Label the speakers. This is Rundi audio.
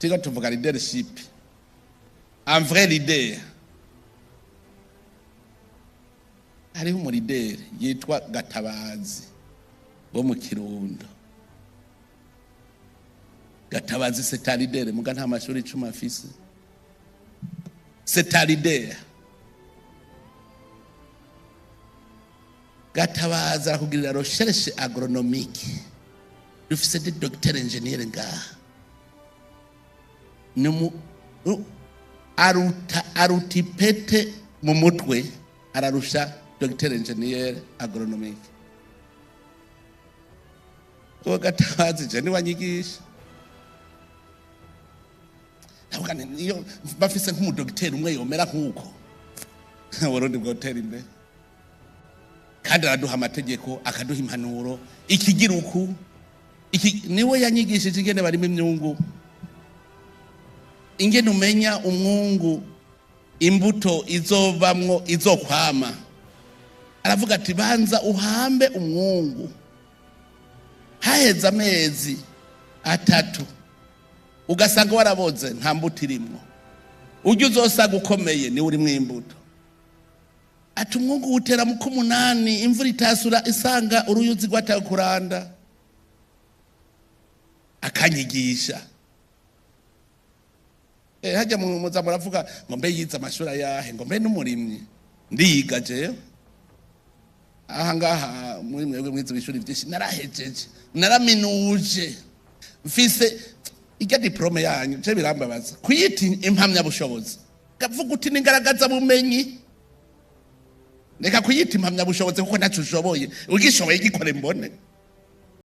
Speaker 1: Turiko tuvuga leadership, un vrai leader. Hariho umulideri yitwa Gatabazi wo mu Kirundo. Gatabazi, c'est un leader, muga nta mashuri 10 afise. C'est un leader. Gatabazi arakugirira recherche agronomique. Dufise des docteurs ingénieurs ngaha. Ni aruta ipete mu mutwe, ararusha docteur ingénieur agronomique. Uwo Gatabazi je niwanyigisha. Ndavuga nti niyo bafise nk'umudogiteri umwe yomera nk'uko, Burundi bwotera imbere. Kandi araduha amategeko, akaduha impanuro, ikigira uku iki. Niwe yanyigishije ingene barimo imyungu, ingene umenya umwungu imbuto izovamwo izokwama. Aravuga ati: "Banza uhambe umwungu, haheze amezi 3 ugasanga waraboze, nta mbuto irimwo, ujya uzosanga ukomeye niwe urimwo imbuto." Ati: "Umwungu wutera mu k'umunani, imvura itasura isanga uruyuzi rwatawe kuranda." Akanyigisha. Hajya muza muravuga ngo mbe yize amashuri ayahe, ngo mbe n'umurimyi. Ndiyiga jewe aha ngaha muri mwebwe mwize ibishuri byinshi, narahejeje, naraminuje, mfise irya diplôme yanyu. Je birambabaza kuyita impamyabushobozi. Kavuga uti ningaragaza bumenyi. Reka kuyita impamyabushobozi kuko ntacyo ushoboye. Ugishoboye gikore mbone.